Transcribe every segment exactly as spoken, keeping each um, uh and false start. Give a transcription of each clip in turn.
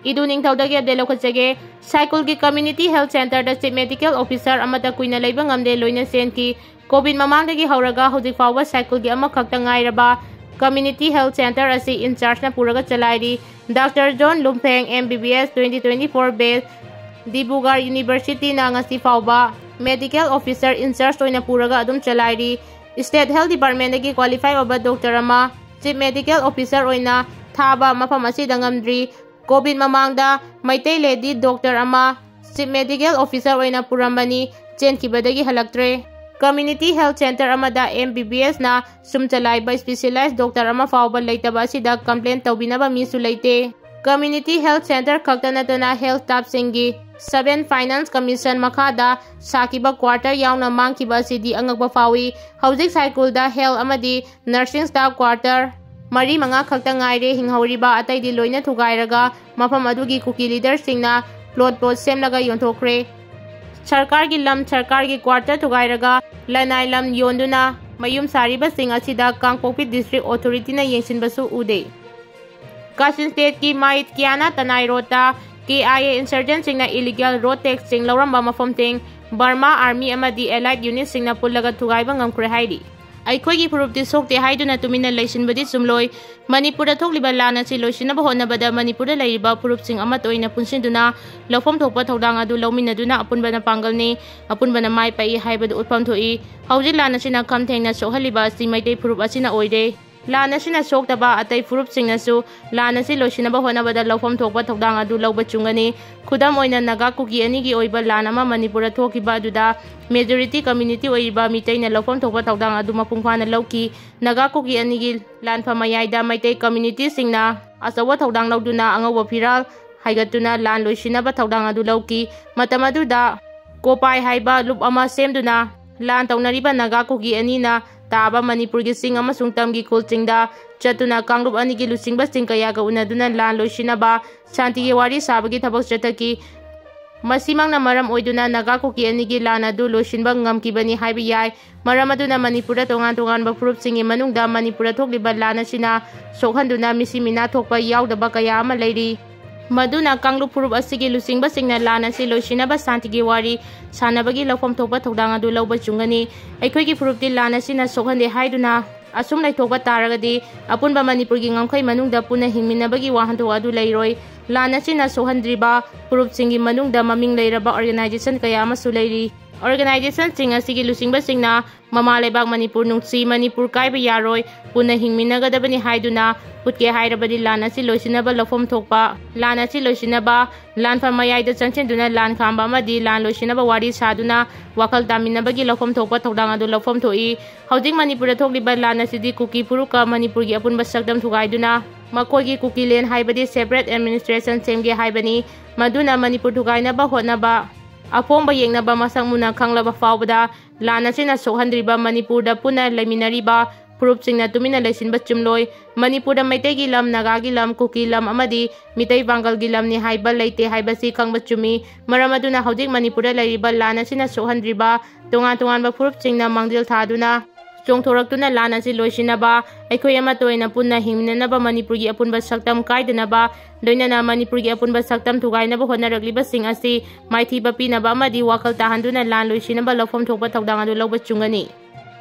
ꯏꯗꯨ ꯅꯤꯡꯊꯧꯗꯒꯤ ꯑꯞꯗꯦꯠ ꯂꯧꯈꯠꯆꯒꯦ꯫ ꯁꯥꯏꯀꯨꯜꯒꯤ Community Health Centreꯗ Chief Medical Officer ꯑꯃꯠꯇ ꯀꯨꯏꯅ ꯂꯩꯕ ꯉꯝꯗꯦ, ꯂꯣꯏꯅ ꯆꯦꯟꯈꯤ꯫ ꯀꯣꯚꯤꯗ ꯃꯃꯥꯡꯗꯒꯤ ꯍꯧꯔꯒ ꯍꯧꯖꯤꯛ ꯐꯥꯎꯕ ꯁꯥꯏꯀꯨꯜꯒꯤ ꯑꯃꯈꯛꯇ ꯉꯥꯏꯔꯕ Community Health Centre ꯑꯁꯤ in chargeꯅ ꯄꯨꯔꯒ ꯆꯂꯥꯏꯔꯤ꯫ Doctor John Lumpheng, M B B S twenty twenty-four batch, Dibrugarh Universityꯅ ꯉꯁꯤ ꯐꯥꯎꯕ Medical Officer in charge ꯑꯣꯏꯅ ꯄꯨꯔꯒ ꯑꯗꯨꯝ ꯆꯂꯥꯏꯔꯤ꯫ State Health Departmentꯗꯒꯤ qualify ꯑꯣꯏꯕ ꯗꯣꯛꯇꯔ ꯑꯃ Chief Medical Officer ꯑꯣꯏꯅ ꯊꯥꯕ ꯃꯐꯝ ꯑꯁꯤꯗ ꯉꯝꯗ꯭ꯔꯤ꯫ ꯀꯣꯚꯤꯗ ꯃꯃꯥꯡꯗ ꯃꯩꯇꯩ lady doctor ꯑꯃ Chief Medical Officer ꯑꯣꯏꯅ ꯄꯨꯔꯝꯕꯅꯤ, ꯆꯦꯟꯈꯤꯕꯗꯒꯤ ꯍꯜꯂꯛꯇ꯭ꯔꯦ꯫ Community Health Centre ꯑꯃꯗ M B B Sꯅ ꯁꯨꯝ ꯆꯂꯥꯏꯕ specialized doctor ꯑꯃ ꯐꯥꯎꯕ ꯂꯩꯇꯕ ꯑꯁꯤꯗ complain ꯇꯧꯕꯤꯅꯕ ꯃꯤꯁꯨ ꯂꯩꯇꯦ꯫ Community Health Centre ꯈꯛꯇ ꯅꯠꯇꯅ health staffꯁꯤꯡꯒꯤ Seven Finance Commission ꯃꯈꯥꯗ ꯁꯥꯈꯤꯕ quarter ꯌꯥꯎꯅ ꯃꯥꯡꯈꯤꯕ ꯑꯁꯤꯗꯤ ꯑꯉꯛꯄ ꯐꯥꯎꯏ꯫ ꯍꯧꯖꯤꯛ ꯁꯥꯏꯀꯨꯜꯗ health ꯑꯃꯗꯤ nursing staff quarter ꯃꯔꯤ ꯃꯉꯥ ꯈꯛꯇ ꯉꯥꯏꯔꯦ ꯍꯤꯡꯍꯧꯔꯤꯕ, ꯑꯇꯩꯗꯤ ꯂꯣꯏꯅ ꯊꯨꯒꯥꯏꯔꯒ ꯃꯐꯝ ꯑꯗꯨꯒꯤ ꯀꯨꯀꯤ leaderꯁꯤꯡꯅ plot plot ꯁꯦꯝꯂꯒ ꯌꯣꯟꯊꯣꯛꯈ꯭ꯔꯦ꯫ ꯁꯔꯀꯥꯔꯒꯤ ꯂꯝ, ꯁꯔꯀꯥꯔꯒꯤ quarter ꯊꯨꯒꯥꯏꯔꯒ ꯂꯅꯥꯏ ꯂꯝ ꯌꯣꯟꯗꯨꯅ ꯃꯌꯨꯝ ꯁꯥꯔꯤꯕꯁꯤꯡ ꯑꯁꯤꯗ ꯀꯥꯡꯄꯣꯛꯄꯤ district authorityꯅ ꯌꯦꯡꯁꯤꯟꯕꯁꯨ ꯎꯗꯦ꯫ ꯀꯥꯆꯤꯟ stateꯀꯤ ꯃꯥꯏꯠꯀꯤꯌꯥꯅꯥ ꯇꯅꯥꯏ roadꯇ K I A insurgentꯁꯤꯡꯅ illegal road taxꯁꯤꯡ ꯂꯧꯔꯝꯕ ꯃꯐꯝꯁꯤꯡ Burma Army ꯑꯃꯗꯤ allied unitꯁꯤꯡꯅ ꯄꯨꯜꯂꯒ ꯊꯨꯒꯥꯏꯕ ꯉꯝꯈ꯭ꯔꯦ ꯍꯥꯏꯔꯤ꯫ ꯑꯩꯈꯣꯏꯒꯤ ꯐꯨꯔꯨꯞꯇꯤ ꯁꯣꯛꯇꯦ ꯍꯥꯏꯗꯨꯅ ꯇꯨꯃꯤꯟꯅ ꯂꯩꯁꯤꯟꯕꯗꯤ ꯆꯨꯝꯂꯣꯏ꯫ ꯃꯅꯤꯄꯨꯔꯗ ꯊꯣꯛꯂꯤꯕ ꯂꯥꯟ ꯑꯁꯤ ꯂꯣꯏꯁꯤꯟꯅꯕ ꯍꯣꯠꯅꯕꯗ ꯃꯅꯤꯄꯨꯔꯗ ꯂꯩꯔꯤꯕ ꯐꯨꯔꯨꯞꯁꯤꯡ ꯑꯃꯠꯇ ꯑꯣꯏꯅ ꯄꯨꯟꯁꯤꯟꯗꯨꯅ ꯂꯧꯐꯝ ꯊꯣꯛꯄ ꯊꯧꯗꯥꯡ ꯑꯗꯨ ꯂꯧꯃꯤꯟꯅꯗꯨꯅ ꯑꯄꯨꯟꯕꯅ ꯄꯥꯡꯒꯜꯅꯤ, ꯑꯄꯨꯟꯕꯅ ꯃꯥꯏ ꯄꯥꯛꯏ ꯍꯥꯏꯕꯗꯨ ꯎꯠꯐꯝ ꯊꯣꯛꯏ꯫ ꯍꯧꯖꯤꯛ ꯂꯥꯟ ꯑꯁꯤꯅ ꯈꯝ ꯊꯦꯡꯅ ꯁꯣꯛꯍꯜꯂꯤꯕ ꯑꯁꯤ ꯃꯩꯇꯩ ꯐꯨꯔꯨꯞ ꯑꯁꯤꯅ ꯑꯣꯏꯔꯦ꯫ ꯂꯥꯟ ꯑꯁꯤꯅ ꯁꯣꯛꯇꯕ ꯑꯇꯩ ꯐꯨꯔꯨꯞꯁꯤꯡꯅꯁꯨ ꯂꯥꯟ ꯑꯁꯤ ꯂꯣꯏꯁꯤꯟꯅꯕ ꯍꯣꯠꯅꯕꯗ ꯂꯧꯐꯝ ꯊꯣꯛꯄ ꯊꯧꯗꯥꯡ ꯑꯗꯨ ꯂꯧꯕ ꯆꯨꯝꯒꯅꯤ꯫ ꯈꯨꯗꯝ ꯑꯣꯏꯅ, ꯅꯥꯒꯥ ꯀꯨꯀꯤ ꯑꯅꯤꯒꯤ ꯑꯣꯏꯕ ꯂꯥꯟ ꯑꯃ ꯃꯅꯤꯄꯨꯔꯗ ꯊꯣꯛꯈꯤꯕ ꯑꯗꯨꯗ majority community ꯑꯣꯏꯔꯤꯕ ꯃꯤꯇꯩꯅ ꯂꯧꯐꯝ ꯊꯣꯛꯄ ꯊꯧꯗꯥꯡ ꯑꯗꯨ ꯃꯄꯨꯡ ꯐꯥꯅ ꯂꯧꯈꯤ꯫ ꯅꯥꯒꯥ ꯀꯨꯀꯤ ꯑꯅꯤꯒꯤ ꯂꯥꯟꯐꯝ ꯃꯌꯥꯏꯗ ꯃꯩꯇꯩ communityꯁꯤꯡꯅ ꯑꯆꯧꯕ ꯊꯧꯗꯥꯡ ꯂꯧꯗꯨꯅ ꯑꯉꯧꯕ ꯐꯤꯔꯥꯜ ꯍꯥꯏꯒꯠꯇꯨꯅ ꯂꯥꯟ ꯂꯣꯏꯁꯤꯟꯅꯕ ꯊꯧꯗꯥꯡ ꯑꯗꯨ ꯂꯧꯈꯤ꯫ ꯃꯇꯝ ꯑꯗꯨꯗ ꯀꯣꯄꯥꯏ ꯍꯥꯏꯕ ꯂꯨꯞ ꯑꯃ ꯁꯦꯝꯗꯨꯅ ꯂꯥꯟ ꯇꯧꯅꯔꯤꯕ ꯅꯥꯒꯥ ꯀꯨꯀꯤ ꯑꯅꯤꯅ ꯇꯥꯕ ꯃꯅꯤꯄꯨꯔꯒꯤ ꯆꯤꯡ ꯑꯃꯁꯨꯡ ꯇꯝꯒꯤ ꯈꯨꯜꯁꯤꯡꯗ ꯆꯠꯇꯨꯅ ꯀꯥꯡꯂꯨꯞ ꯑꯅꯤꯒꯤ ꯂꯨꯆꯤꯡꯕꯁꯤꯡ ꯀꯌꯥꯒ ꯎꯅꯗꯨꯅ ꯂꯥꯟ ꯂꯣꯏꯁꯤꯟꯅꯕ ꯁꯥꯟꯇꯤꯒꯤ ꯋꯥꯔꯤ ꯁꯥꯕꯒꯤ ꯊꯕꯛ ꯆꯠꯊꯈꯤ꯫ ꯃꯁꯤꯃꯛꯅ ꯃꯔꯝ ꯑꯣꯏꯗꯨꯅ ꯅꯥꯒꯥ ꯀꯨꯀꯤ ꯑꯅꯤꯒꯤ ꯂꯥꯟ ꯑꯗꯨ ꯂꯣꯏꯁꯤꯟꯕ ꯉꯝꯈꯤꯕꯅꯤ ꯍꯥꯏꯕ ꯌꯥꯏ꯫ ꯃꯔꯝ ꯑꯗꯨꯅ ꯃꯅꯤꯄꯨꯔꯗ ꯇꯣꯉꯥꯟ ꯇꯣꯉꯥꯟꯕ ꯐꯨꯔꯨꯞꯁꯤꯡꯒꯤ ꯃꯅꯨꯡꯗ ꯃꯅꯤꯄꯨꯔꯗ ꯊꯣꯛꯂꯤꯕ ꯂꯥꯟ ꯑꯁꯤꯅ ꯁꯣꯛꯍꯟꯗꯨꯅ ꯃꯤꯁꯤ ꯃꯤꯅꯥ ꯊꯣꯛꯄ ꯌꯥꯎꯗꯕ ꯀꯌꯥ ꯑꯃ ꯂꯩꯔꯤ꯫ ꯃꯗꯨꯅ ꯀꯥꯡꯂꯨꯞ ꯐꯨꯔꯨꯞ ꯑꯁꯤꯒꯤ ꯂꯨꯆꯤꯡꯕꯁꯤꯡꯅ ꯂꯥꯟ ꯑꯁꯤ ꯂꯣꯏꯁꯤꯟꯅꯕ ꯁꯥꯟꯇꯤꯒꯤ ꯋꯥꯔꯤ ꯁꯥꯟꯅꯕꯒꯤ ꯂꯧꯐꯝ ꯊꯣꯛꯄ ꯊꯧꯗꯥꯡ ꯑꯗꯨ ꯂꯧꯕ ꯆꯨꯝꯒꯅꯤ꯫ ꯑꯩꯈꯣꯏꯒꯤ ꯐꯨꯔꯨꯞꯇꯤ ꯂꯥꯟ ꯑꯁꯤꯅ ꯁꯣꯛꯍꯟꯗꯦ ꯍꯥꯏꯗꯨꯅ ꯑꯁꯨꯝ ꯂꯩꯊꯣꯛꯄ ꯇꯥꯔꯒꯗꯤ ꯑꯄꯨꯟꯕ ꯃꯅꯤꯄꯨꯔꯒꯤ ꯉꯝꯈꯩ ꯃꯅꯨꯡꯗ ꯄꯨꯟꯅ ꯍꯤꯡꯃꯤꯟꯅꯕꯒꯤ ꯋꯥꯍꯟꯊꯣꯛ ꯑꯗꯨ ꯂꯩꯔꯣꯏ꯫ ꯂꯥꯟ ꯑꯁꯤꯅ ꯁꯣꯛꯍꯟꯗ꯭ꯔꯤꯕ ꯐꯨꯔꯨꯞꯁꯤꯡꯒꯤ ꯃꯅꯨꯡꯗ ꯃꯃꯤꯡ ꯂꯩꯔꯕ organization ꯀꯌꯥ ꯑꯃꯁꯨ ꯂꯩꯔꯤ꯫ Organizationꯁꯤꯡ ꯑꯁꯤꯒꯤ ꯂꯨꯆꯤꯡꯕꯁꯤꯡꯅ ꯃꯃꯥ ꯂꯩꯕꯥꯛ ꯃꯅꯤꯄꯨꯔ ꯅꯨꯡꯁꯤ, ꯃꯅꯤꯄꯨꯔ ꯀꯥꯏꯕ ꯌꯥꯔꯣꯏ, ꯄꯨꯟꯅ ꯍꯤꯡꯃꯤꯟꯅꯒꯗꯕꯅꯤ ꯍꯥꯏꯗꯨꯅ ꯎꯠꯀꯦ ꯍꯥꯏꯔꯕꯗꯤ ꯂꯥꯟ ꯑꯁꯤ ꯂꯣꯏꯁꯤꯟꯅꯕ ꯂꯧꯐꯝ ꯊꯣꯛꯄ, ꯂꯥꯟ ꯑꯁꯤ ꯂꯣꯏꯁꯤꯟꯅꯕ ꯂꯥꯟꯐꯝ ꯃꯌꯥꯏꯗ ꯆꯪꯁꯤꯟꯗꯨꯅ ꯂꯥꯟ ꯈꯥꯝꯕ ꯑꯃꯗꯤ ꯂꯥꯟ ꯂꯣꯏꯁꯤꯟꯅꯕ ꯋꯥꯔꯤ ꯁꯥꯗꯨꯅ ꯋꯥꯈꯜ ꯇꯥꯃꯤꯟꯅꯕꯒꯤ ꯂꯧꯐꯝ ꯊꯣꯛꯄ ꯊꯧꯗꯥꯡ ꯑꯗꯨ ꯂꯧꯐꯝ ꯊꯣꯛꯏ꯫ ꯍꯧꯖꯤꯛ ꯃꯅꯤꯄꯨꯔꯗ ꯊꯣꯛꯂꯤꯕ ꯂꯥꯟ ꯑꯁꯤꯗꯤ ꯀꯨꯀꯤ ꯐꯨꯔꯨꯞꯀ ꯃꯅꯤꯄꯨꯔꯒꯤ ꯑꯄꯨꯟꯕ ꯁꯛꯇꯝ ꯊꯨꯒꯥꯏꯗꯨꯅ ꯃꯈꯣꯏꯒꯤ ꯀꯨꯀꯤꯂꯦꯟ ꯍꯥꯏꯕꯗꯤ separate administration ꯁꯦꯝꯒꯦ ꯍꯥꯏꯕꯅꯤ꯫ ꯃꯗꯨꯅ ꯃꯅꯤꯄꯨꯔ ꯊꯨꯒꯥꯏꯅꯕ ꯍꯣꯠꯅꯕ, ꯑꯄꯣꯡꯕ ꯌꯦꯛꯅꯕ ꯃꯁꯛ ꯃꯨꯟꯅ ꯈꯪꯂꯕ ꯐꯥꯎꯕꯗ ꯂꯥꯟ ꯑꯁꯤꯅ ꯁꯣꯛꯍꯟꯗ꯭ꯔꯤꯕ ꯃꯅꯤꯄꯨꯔꯗ ꯄꯨꯟꯅ ꯂꯩꯃꯤꯟꯅꯔꯤꯕ ꯐꯨꯔꯨꯞꯁꯤꯡꯅ ꯇꯨꯃꯤꯟꯅ ꯂꯩꯁꯤꯟꯕ ꯆꯨꯝꯂꯣꯏ꯫ ꯃꯅꯤꯄꯨꯔꯗ ꯃꯩꯇꯩꯒꯤ ꯂꯝ, ꯅꯥꯒꯥꯒꯤ ꯂꯝ, ꯀꯨꯀꯤ ꯂꯝ ꯑꯃꯗꯤ ꯃꯤꯇꯩ ꯄꯥꯡꯒꯜꯒꯤ ꯂꯝꯅꯤ ꯍꯥꯏꯕ ꯂꯩꯇꯦ ꯍꯥꯏꯕꯁꯤ ꯈꯪꯕ ꯆꯨꯝꯃꯤ꯫ ꯃꯔꯝ ꯑꯗꯨꯅ ꯍꯧꯖꯤꯛ ꯃꯅꯤꯄꯨꯔꯗ ꯂꯩꯔꯤꯕ ꯂꯥꯟ ꯑꯁꯤꯅ ꯁꯣꯛꯍꯟꯗ꯭ꯔꯤꯕ ꯇꯣꯉꯥꯟ ꯇꯣꯉꯥꯟꯕ ꯐꯨꯔꯨꯞꯁꯤꯡꯅ ꯃꯥꯡꯖꯤꯜ ꯊꯥꯗꯨꯅ ꯆꯣꯡꯊꯣꯔꯛꯇꯨꯅ ꯂꯥꯟ ꯑꯁꯤ ꯂꯣꯏꯁꯤꯟꯅꯕ, ꯑꯩꯈꯣꯏ ꯑꯃꯠꯇ ꯑꯣꯏꯅ ꯄꯨꯟꯅ ꯍꯤꯡꯃꯤꯟꯅꯅꯕ, ꯃꯅꯤꯄꯨꯔꯒꯤ ꯑꯄꯨꯟꯕ ꯁꯛꯇꯝ ꯀꯥꯏꯗꯅꯕ, ꯂꯣꯏꯅꯅ ꯃꯅꯤꯄꯨꯔꯒꯤ ꯑꯄꯨꯟꯕ ꯁꯛꯇꯝ ꯊꯨꯒꯥꯏꯅꯕ ꯍꯣꯠꯅꯔꯛꯂꯤꯕꯁꯤꯡ ꯑꯁꯤ ꯃꯥꯏꯊꯤꯕ ꯄꯤꯅꯕ ꯑꯃꯗꯤ ꯋꯥꯈꯜ ꯇꯥꯍꯟꯗꯨꯅ ꯂꯥꯟ ꯂꯣꯏꯁꯤꯟꯅꯕ ꯂꯧꯐꯝ ꯊꯣꯛꯄ ꯊꯧꯗꯥꯡ ꯑꯗꯨ ꯂꯧꯕ ꯆꯨꯝꯒꯅꯤ꯫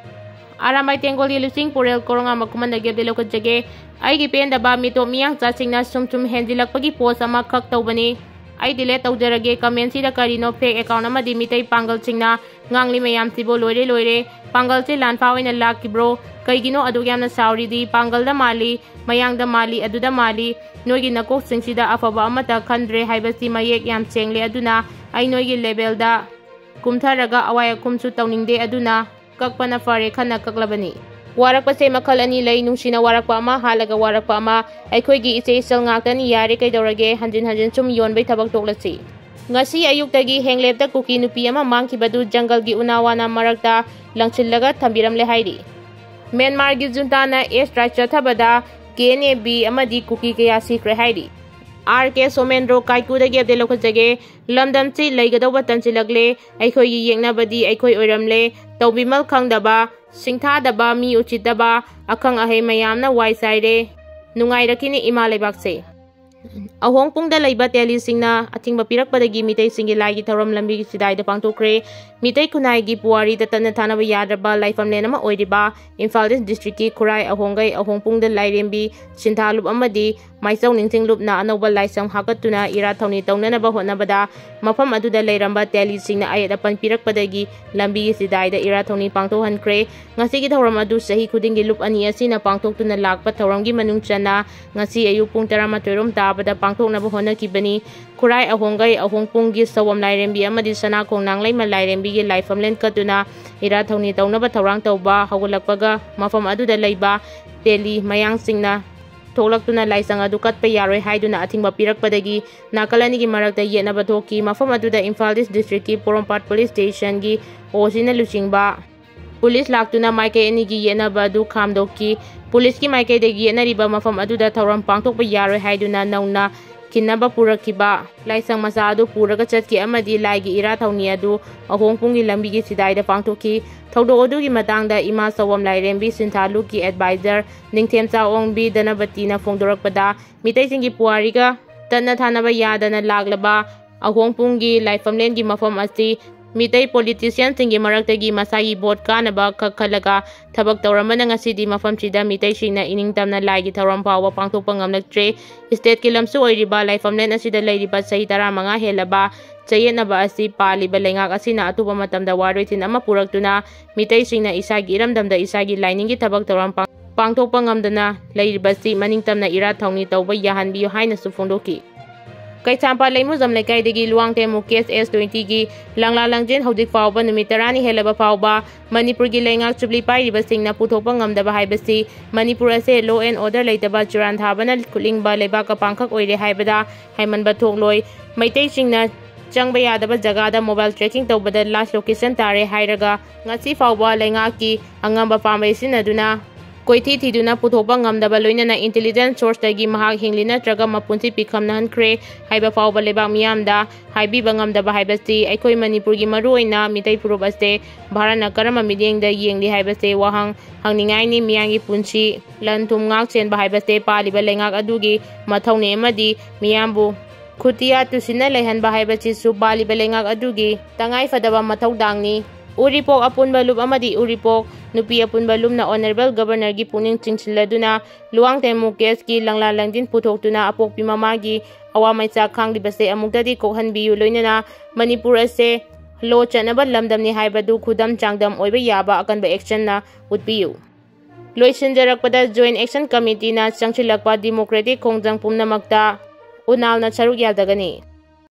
ꯑꯔꯥꯝꯕꯥꯏ ꯇꯦꯡꯒꯣꯜꯒꯤ ꯂꯨꯆꯤꯡ ꯄꯨꯔꯦꯜ ꯀꯣꯔꯣꯉꯥ ꯃꯈꯨꯃꯟꯗꯒꯤ ꯑꯞꯗꯦꯠ ꯂꯧꯈꯠꯆꯒꯦ꯫ ꯑꯩꯒꯤ ꯄꯦꯟꯗꯕ ꯃꯤꯇꯣꯞ ꯃꯤꯌꯥꯡꯆꯥꯁꯤꯡꯅ ꯁꯨꯝ ꯁꯨꯝ ꯍꯦꯟꯖꯤꯜꯂꯛꯄꯒꯤ ꯄꯣꯁ ꯑꯃꯈꯛ ꯇꯧꯕꯅꯤ꯫ ꯑꯩ ꯗꯤꯂꯦꯠ ꯇꯧꯖꯔꯒꯦ꯫ ꯀꯃꯦꯟꯁꯤꯗ ꯀꯔꯤꯅꯣ ꯐꯦꯛ ꯑꯦꯀꯥꯎꯟ ꯑꯃꯗꯤ ꯃꯤꯇꯩ ꯄꯥꯡꯒꯜꯁꯤꯡꯅ ꯉꯥꯡꯂꯤ ꯃꯌꯥꯝꯁꯤꯕꯨ? ꯂꯣꯏꯔꯦ, ꯂꯣꯏꯔꯦ꯫ ꯄꯥꯡꯒꯜꯁꯦ ꯂꯥꯟꯐꯥ ꯑꯣꯏꯅ ꯂꯥꯛꯈꯤꯕ꯭ꯔꯣ? ꯀꯩꯒꯤꯅꯣ ꯑꯗꯨꯛ ꯌꯥꯝꯅ ꯁꯥꯎꯔꯤꯗꯤ? ꯄꯥꯡꯒꯜꯗ ꯃꯥꯜꯂꯤ, ꯃꯌꯥꯡꯗ ꯃꯥꯜꯂꯤ, ꯑꯗꯨꯗ ꯃꯥꯜꯂꯤ꯫ ꯅꯣꯏꯒꯤ ꯅꯀꯣꯛꯁꯤꯡꯁꯤꯗ ꯑꯐꯕ ꯑꯃꯠꯇ ꯈꯟꯗ꯭ꯔꯦ ꯍꯥꯏꯕꯁꯤ ꯃꯌꯦꯛ ꯌꯥꯝ ꯁꯦꯡꯂꯦ꯫ ꯑꯗꯨꯅ ꯑꯩ ꯅꯣꯏꯒꯤ ꯂꯦꯚꯦꯜꯗ ꯀꯨꯝꯊꯔꯒ ꯑꯋꯥꯏ ꯑꯈꯨꯝꯁꯨ ꯇꯧꯅꯤꯡꯗꯦ꯫ ꯑꯗꯨꯅ ꯀꯛꯄꯅ ꯐꯔꯦ ꯈꯟꯅ ꯀꯛꯂꯕꯅꯤ꯫ ꯋꯥꯔꯛꯄꯁꯦ ꯃꯈꯜ ꯑꯅꯤ ꯂꯩ, ꯅꯨꯡꯁꯤꯅ ꯋꯥꯔꯛꯄ ꯑꯃ, ꯍꯥꯠꯂꯒ ꯋꯥꯔꯛꯄ ꯑꯃ꯫ ꯑꯩꯈꯣꯏꯒꯤ ꯏꯆꯦ ꯏꯆꯜ ꯉꯥꯛꯇꯅꯤ, ꯌꯥꯔꯦ ꯀꯩꯗꯧꯔꯒꯦ, ꯍꯟꯖꯤꯟ ꯍꯟꯖꯤꯟ ꯁꯨꯝ ꯌꯣꯟꯕꯩ ꯊꯕꯛ ꯇꯣꯛꯂꯁꯤ꯫ ꯉꯁꯤ ꯑꯌꯨꯛꯇꯒꯤ ꯍꯦꯡꯂꯦꯞꯇ ꯀꯨꯀꯤ ꯅꯨꯄꯤ ꯑꯃ ꯃꯥꯡꯈꯤꯕꯗꯨ ꯖꯪꯒꯜꯒꯤ ꯎꯅꯥ ꯋꯥꯅꯥ ꯃꯔꯛꯇ ꯂꯪꯁꯤꯜꯂꯒ ꯊꯝꯕꯤꯔꯝꯂꯦ ꯍꯥꯏꯔꯤ꯫ ꯃ꯭ꯌꯥꯟꯃꯥꯔꯒꯤ ꯖꯨꯟꯇꯥꯅ air strike ꯆꯠꯊꯕꯗ K N A B ꯑꯃꯗꯤ ꯀꯨꯀꯤ ꯀꯌꯥ ꯁꯤꯈ꯭ꯔꯦ ꯍꯥꯏꯔꯤ꯫ R K ꯁꯣꯃꯦꯟꯗ꯭ꯔꯣ ꯀꯥꯏꯀꯨꯗꯒꯤ ꯑꯞꯗꯦꯠ ꯂꯧꯈꯠꯆꯒꯦ꯫ ꯂꯝꯗꯝꯁꯤ ꯂꯩꯒꯗꯧꯕ ꯇꯟꯁꯤꯜꯂꯛꯂꯦ꯫ ꯑꯩꯈꯣꯏꯒꯤ ꯌꯦꯛꯅꯕꯗꯤ ꯑꯩꯈꯣꯏ ꯑꯣꯏꯔꯝꯂꯦ꯫ ꯇꯧꯕꯤꯃꯜ ꯈꯪꯗꯕ, ꯁꯤꯡꯊꯥꯗꯕ, ꯃꯤ ꯎꯆꯤꯠꯇꯕ, ꯑꯈꯪ ꯑꯍꯩ ꯃꯌꯥꯝꯅ ꯋꯥꯏ ꯆꯥꯏꯔꯦ꯫ ꯅꯨꯡꯉꯥꯏꯔꯛꯈꯤꯅꯤ ꯏꯃꯥ ꯂꯩꯕꯥꯛꯁꯦ꯫ ꯑꯍꯣꯡꯄꯨꯡꯗ ꯂꯩꯕ ꯇꯦꯂꯤꯁꯤꯡꯅ ꯑꯊꯤꯡꯕ ꯄꯤꯔꯛꯄꯗꯒꯤ ꯃꯤꯇꯩꯁꯤꯡꯒꯤ ꯂꯥꯏꯒꯤ ꯊꯧꯔꯝ ꯂꯝꯕꯤꯒꯤ ꯆꯤꯗꯥꯏꯗ ꯄꯥꯡꯊꯣꯛꯈ꯭ꯔꯦ꯫ ꯃꯤꯇꯩ ꯈꯨꯟꯅꯥꯏꯒꯤ ꯄꯨꯋꯥꯔꯤꯗ ꯇꯠꯅ ꯊꯥꯅꯕ ꯌꯥꯗ꯭ꯔꯕ ꯂꯥꯏꯐꯝꯂꯦꯟ ꯑꯃ ꯑꯣꯏꯔꯤꯕ ꯏꯝꯐꯥꯜ ꯏꯁ ꯗꯤꯁꯇ꯭ꯔꯤꯛꯀꯤ ꯈꯨꯔꯥꯏ ꯑꯍꯣꯡꯒꯩ ꯑꯍꯣꯡꯄꯨꯡꯗ ꯂꯥꯏꯔꯦꯝꯕꯤ ꯁꯤꯟꯊꯥꯂꯨꯞ ꯑꯃꯗꯤ ꯃꯥꯏꯆꯧ ꯅꯤꯡꯊꯤꯡꯂꯨꯞꯅ ꯑꯅꯧꯕ ꯂꯥꯏꯁꯪ ꯍꯥꯞꯀꯠꯇꯨꯅ ꯏꯔꯥꯠ ꯊꯧꯅꯤ ꯇꯧꯅꯅꯕ ꯍꯣꯠꯅꯕꯗ ꯃꯐꯝ ꯑꯗꯨꯗ ꯂꯩꯔꯝꯕ ꯇꯦꯂꯤꯁꯤꯡꯅ ꯑꯌꯦꯠ ꯑꯄꯟ ꯄꯤꯔꯛꯄꯗꯒꯤ ꯂꯝꯕꯤꯒꯤ ꯆꯤꯗꯥꯏꯗ ꯏꯔꯥꯠ ꯊꯧꯅꯤ ꯄꯥꯡꯊꯣꯛꯍꯟꯈ꯭ꯔꯦ꯫ ꯉꯁꯤꯒꯤ ꯊꯧꯔꯝ ꯑꯗꯨ ꯆꯍꯤ ꯈꯨꯗꯤꯡꯒꯤ ꯂꯨꯞ ꯑꯅꯤ ꯑꯁꯤꯅ ꯄꯥꯡꯊꯣꯛꯇꯨꯅ ꯂꯥꯛꯄ ꯊꯧꯔꯝꯒꯤ ꯃꯅꯨꯡ ꯆꯟꯅ ꯉꯁꯤ ꯑꯌꯨꯛ ꯄꯨꯡ ꯇꯔꯥꯃꯥꯊꯣꯏ ꯔꯣꯝ ꯇꯥꯕꯗ ꯄꯥꯡꯊꯣꯛꯅꯕ ꯍꯣꯠꯅꯈꯤꯕꯅꯤ꯫ ꯈꯨꯔꯥꯏ ꯑꯍꯣꯡꯒꯩ ꯑꯍꯣꯡꯄꯨꯡꯒꯤ ꯁꯑꯣꯝ ꯂꯥꯏꯔꯦꯝꯕꯤ ꯑꯃꯗꯤ ꯁꯅꯥꯈꯣꯡ ꯅꯥꯡꯂꯩꯃ ꯂꯥꯏꯔꯦꯝꯕꯤꯒꯤ ꯂꯥꯏꯐꯝꯂꯦꯟ ꯀꯠꯇꯨꯅ ꯏꯔꯥꯠ ꯊꯧꯅꯤ ꯇꯧꯅꯕ ꯊꯧꯔꯥꯡ ꯇꯧꯕ ꯍꯧꯒꯠꯂꯛꯄꯒ ꯃꯐꯝ ꯑꯗꯨꯗ ꯂꯩꯕ ꯇꯦꯂꯤ ꯃꯌꯥꯡꯁꯤꯡꯅ ꯊꯣꯛꯂꯛꯇꯨꯅ ꯂꯥꯏꯁꯪ ꯑꯗꯨ ꯀꯠꯄ ꯌꯥꯔꯣꯏ ꯍꯥꯏꯗꯨꯅ ꯑꯊꯤꯡꯕ ꯄꯤꯔꯛꯄꯗꯒꯤ ꯅꯥꯀꯜ ꯑꯅꯤꯒꯤ ꯃꯔꯛꯇ ꯌꯦꯠꯅꯕ ꯊꯣꯛꯈꯤ꯫ ꯃꯐꯝ ꯑꯗꯨꯗ ꯏꯝꯐꯥꯜ ꯏꯁ ꯗꯤꯁꯇ꯭ꯔꯤꯛꯀꯤ ꯄꯣꯔꯣꯝꯄꯥꯠ ꯄꯨꯂꯤꯁ ꯁ꯭ꯇꯦꯁꯟꯒꯤ ꯑꯣ ꯁꯤꯅ ꯂꯨꯆꯤꯡꯕ ꯄꯨꯂꯤꯁ ꯂꯥꯛꯇꯨꯅ ꯃꯥꯏꯀꯩ ꯑꯅꯤꯒꯤ ꯌꯦꯠꯅꯕ ꯑꯗꯨ ꯈꯥꯝꯗꯣꯛꯈꯤ꯫ ꯄꯨꯂꯤꯁꯀꯤ ꯃꯥꯏꯀꯩꯗꯒꯤ ꯌꯦꯠꯅꯔꯤꯕ ꯃꯐꯝ ꯑꯗꯨꯗ ꯊꯧꯔꯝ ꯄꯥꯡꯊꯣꯛꯄ ꯌꯥꯔꯣꯏ ꯍꯥꯏꯗꯨꯅ ꯅꯧꯅ ꯈꯤꯟꯅꯕ ꯄꯨꯔꯛꯈꯤꯕ ꯂꯥꯏꯁꯪ ꯃꯆꯥ ꯑꯗꯨ ꯄꯨꯔꯒ ꯆꯠꯈꯤ ꯑꯃꯗꯤ ꯂꯥꯏꯒꯤ ꯏꯔꯥꯠ ꯊꯧꯅꯤ ꯑꯗꯨ ꯑꯍꯣꯡꯄꯨꯡꯒꯤ ꯂꯝꯕꯤꯒꯤ ꯆꯤꯗꯥꯏꯗ ꯄꯥꯡꯊꯣꯛꯈꯤ꯫ ꯊꯧꯗꯣꯛ ꯑꯗꯨꯒꯤ ꯃꯇꯥꯡꯗ ꯏꯃꯥ ꯁꯑꯣꯝ ꯂꯥꯏꯔꯦꯝꯕꯤ ꯁꯤꯟꯊꯥꯂꯨꯞꯀꯤ ꯑꯦꯗꯚꯥꯏꯖꯔ ꯅꯤꯡꯊꯦꯝꯆꯥ ꯑꯣꯡꯕꯤ ꯙꯅꯄꯇꯤꯅ ꯐꯣꯡꯗꯣꯔꯛꯄꯗ, ꯃꯤꯇꯩꯁꯤꯡꯒꯤ ꯄꯨꯋꯥꯔꯤꯒ ꯇꯠꯅ ꯊꯥꯅꯕ ꯌꯥꯗꯅ ꯂꯥꯛꯂꯕ ꯑꯍꯣꯡꯄꯨꯡꯒꯤ ꯂꯥꯏꯐꯝꯂꯦꯟꯒꯤ ꯃꯐꯝ ꯑꯁꯤ ꯃꯤꯇꯩ ꯄꯣꯂꯤꯇꯤꯁꯤꯌꯥꯟꯁꯤꯡꯒꯤ ꯃꯔꯛꯇꯒꯤ ꯃꯁꯥꯒꯤ ꯚꯣꯠ ꯀꯥꯅꯕ ꯈꯛ ꯈꯜꯂꯒ ꯊꯕꯛ ꯇꯧꯔꯝꯕꯅ ꯉꯁꯤꯗꯤ ꯃꯐꯝꯁꯤꯗ ꯃꯤꯇꯩꯁꯤꯡꯅ ꯏꯅꯤꯡꯇꯝꯅ ꯂꯥꯏꯒꯤ ꯊꯧꯔꯝ ꯐꯥꯎꯕ ꯄꯥꯡꯊꯣꯛꯄ ꯉꯝꯂꯛꯇ꯭ꯔꯦ꯫ ꯁ꯭ꯇꯦꯠꯀꯤ ꯂꯝꯁꯨ ꯑꯣꯏꯔꯤꯕ ꯂꯥꯏꯐꯝꯂꯦꯟ ꯑꯁꯤꯗ ꯂꯩꯔꯤꯕ ꯆꯍꯤ ꯇꯔꯥꯃꯉꯥ ꯍꯦꯜꯂꯕ ꯆꯌꯦꯠꯅꯕ ꯑꯁꯤ ꯄꯥꯜꯂꯤꯕ ꯂꯩꯉꯥꯛ ꯑꯁꯤꯅ ꯑꯊꯨꯕ ꯃꯇꯝꯗ ꯋꯥꯔꯣꯏꯁꯤꯟ ꯑꯃ ꯄꯨꯔꯛꯇꯨꯅ ꯃꯤꯇꯩꯁꯤꯡꯅ ꯏꯁꯥꯒꯤ ꯏꯔꯝꯗꯝꯗ ꯏꯁꯥꯒꯤ ꯂꯥꯏꯅꯤꯡꯒꯤ ꯊꯕꯛ ꯊꯧꯔꯝ ꯄꯥꯡ-, ꯄꯥꯡꯊꯣꯛꯄ ꯉꯝꯗꯅ ꯂꯩꯔꯤꯕꯁꯤ ꯃꯅꯤꯡꯇꯝꯅ ꯏꯔꯥꯠ ꯊꯧꯅꯤ ꯇꯧꯕ ꯌꯥꯍꯟꯕꯤꯌꯨ ꯍꯥꯏꯅꯁꯨ ꯐꯣꯡꯗꯣꯛꯈꯤ꯫ ꯀꯩꯁꯥꯝꯄꯥꯠ ꯂꯩꯃꯨꯖꯝ ꯂꯩꯀꯥꯏꯗꯒꯤ ꯂꯨꯋꯥꯡꯊꯦꯝ ꯃꯨꯀꯦꯁ ꯑꯦꯁ ꯇ꯭ꯋꯦꯟꯇꯤꯒꯤ ꯂꯪꯂꯥ ꯂꯪꯖꯦꯜ ꯍꯧꯖꯤꯛ ꯐꯥꯎꯕ ꯅꯨꯃꯤꯠ ꯇꯔꯥꯅꯤ ꯍꯦꯜꯂꯕ ꯐꯥꯎꯕ ꯃꯅꯤꯄꯨꯔꯒꯤ ꯂꯩꯉꯥꯛ ꯆꯨꯞꯂꯤ ꯄꯥꯏꯔꯤꯕꯁꯤꯡꯅ ꯄꯨꯊꯣꯛꯄ ꯉꯝꯗꯕ ꯍꯥꯏꯕꯁꯤ ꯃꯅꯤꯄꯨꯔ ꯑꯁꯦ law and order ꯂꯩꯇꯕ ꯆꯨꯔꯥꯟ ꯊꯥꯕꯅ ꯈꯨꯠꯂꯤꯡꯕ ꯂꯩꯕꯥꯛꯀ ꯄꯥꯡꯈꯛ ꯑꯣꯏꯔꯦ ꯍꯥꯏꯕꯗ ꯍꯥꯏꯃꯟꯕ ꯊꯣꯛꯂꯣꯏ꯫ ꯃꯩꯇꯩꯁꯤꯡꯅ ꯆꯪꯕ ꯌꯥꯗꯕ ꯖꯒꯥꯗ mobile tracking ꯇꯧꯕꯗ last location ꯇꯥꯔꯦ ꯍꯥꯏꯔꯒ ꯉꯁꯤ ꯐꯥꯎꯕ ꯂꯩꯉꯥꯛꯀꯤ ꯑꯉꯝꯕ ꯄꯥꯝꯕꯩ ꯁꯤꯖꯤꯟꯅꯗꯨꯅ ꯀꯣꯏꯊꯤ ꯊꯤꯗꯨꯅ ꯄꯨꯊꯣꯛꯄ ꯉꯝꯗꯕ, ꯂꯣꯏꯅꯅ intelligence source ꯇꯒꯤ ꯃꯍꯥꯛ ꯍꯤꯡꯂꯤ ꯅꯠꯇ꯭ꯔꯒ ꯃꯄꯨꯟꯁꯤ ꯄꯤꯈꯝꯅꯍꯟꯈ꯭ꯔꯦ ꯍꯥꯏꯕ ꯐꯥꯎꯕ ꯂꯩꯕꯥꯛ ꯃꯤꯌꯥꯝꯗ ꯍꯥꯏꯕꯤꯕ ꯉꯝꯗꯕ ꯍꯥꯏꯕꯁꯤ ꯑꯩꯈꯣꯏ ꯃꯅꯤꯄꯨꯔꯒꯤ ꯃꯔꯨꯑꯣꯏꯅ ꯃꯤꯇꯩ ꯐꯨꯔꯨꯞ ꯑꯁꯦ ꯚꯥꯔꯠꯅ ꯀꯔꯝꯕ ꯃꯤꯠꯌꯦꯡꯗ ꯌꯦꯡꯂꯤ ꯍꯥꯏꯕꯁꯦ ꯋꯥꯍꯪ ꯍꯪꯅꯤꯡꯉꯥꯏꯅꯤ꯫ ꯃꯤꯌꯥꯝꯒꯤ ꯄꯨꯟꯁꯤ ꯂꯟ ꯊꯨꯝ ꯉꯥꯛ ꯁꯦꯟꯕ ꯍꯥꯏꯕꯁꯦ ꯄꯥꯜꯂꯤꯕ ꯂꯩꯉꯥꯛ ꯑꯗꯨꯒꯤ ꯃꯊꯧꯅꯤ ꯑꯃꯗꯤ ꯃꯤꯌꯥꯝꯕꯨ ꯈꯨꯇꯤꯌꯥ ꯇꯨꯁꯤꯟꯅ ꯂꯩꯍꯟꯕ ꯍꯥꯏꯕꯁꯤꯁꯨ ꯄꯥꯜꯂꯤꯕ ꯂꯩꯉꯥꯛ ꯑꯗꯨꯒꯤ ꯇꯉꯥꯏꯐꯗꯕ ꯃꯊꯧꯗꯥꯡꯅꯤ꯫ ꯎꯔꯤꯄꯣꯛ ꯑꯄꯨꯟꯕ ꯂꯨꯞ ꯑꯃꯗꯤ ꯎꯔꯤꯄꯣꯛ ꯅꯨꯄꯤ ꯑꯄꯨꯟꯕ ꯂꯨꯞꯅ Honourable Governor ꯒꯤ ꯄꯨꯛꯅꯤꯡ ꯆꯤꯡꯁꯤꯜꯂꯗꯨꯅ ꯂꯨꯋꯥꯡꯊꯦꯝ ꯃꯨꯀꯦꯁꯀꯤ ꯂꯪꯂꯥ ꯂꯪꯖꯤꯟ ꯄꯨꯊꯣꯛꯇꯨꯅ ꯑꯄꯣꯛꯄꯤ ꯃꯃꯥꯒꯤ ꯑꯋꯥ ꯃꯩꯆꯥꯛ ꯈꯥꯡꯂꯤꯕꯁꯦ ꯑꯃꯨꯛꯇꯗꯤ ꯀꯣꯛꯍꯟꯕꯤꯌꯨ, ꯂꯣꯏꯅꯅ ꯃꯅꯤꯄꯨꯔ ꯑꯁꯦ ꯂꯣ ꯆꯠꯅꯕ ꯂꯝꯗꯝꯅꯤ ꯍꯥꯏꯕꯗꯨ ꯈꯨꯗꯝ ꯆꯥꯡꯗꯝ ꯑꯣꯏꯕ ꯌꯥꯕ ꯑꯀꯟꯕ action ꯅ ꯎꯠꯄꯤꯌꯨ꯫ ꯂꯣꯏꯁꯤꯟꯖꯔꯛꯄꯗ, Joint Action Committee ꯅ ꯆꯪꯁꯤꯜꯂꯛꯄ democratic ꯈꯣꯡꯖꯪ ꯄꯨꯝꯅꯃꯛꯇ ꯎꯅꯥꯜꯅ ꯁꯔꯨꯛ ꯌꯥꯖꯒꯅꯤ꯫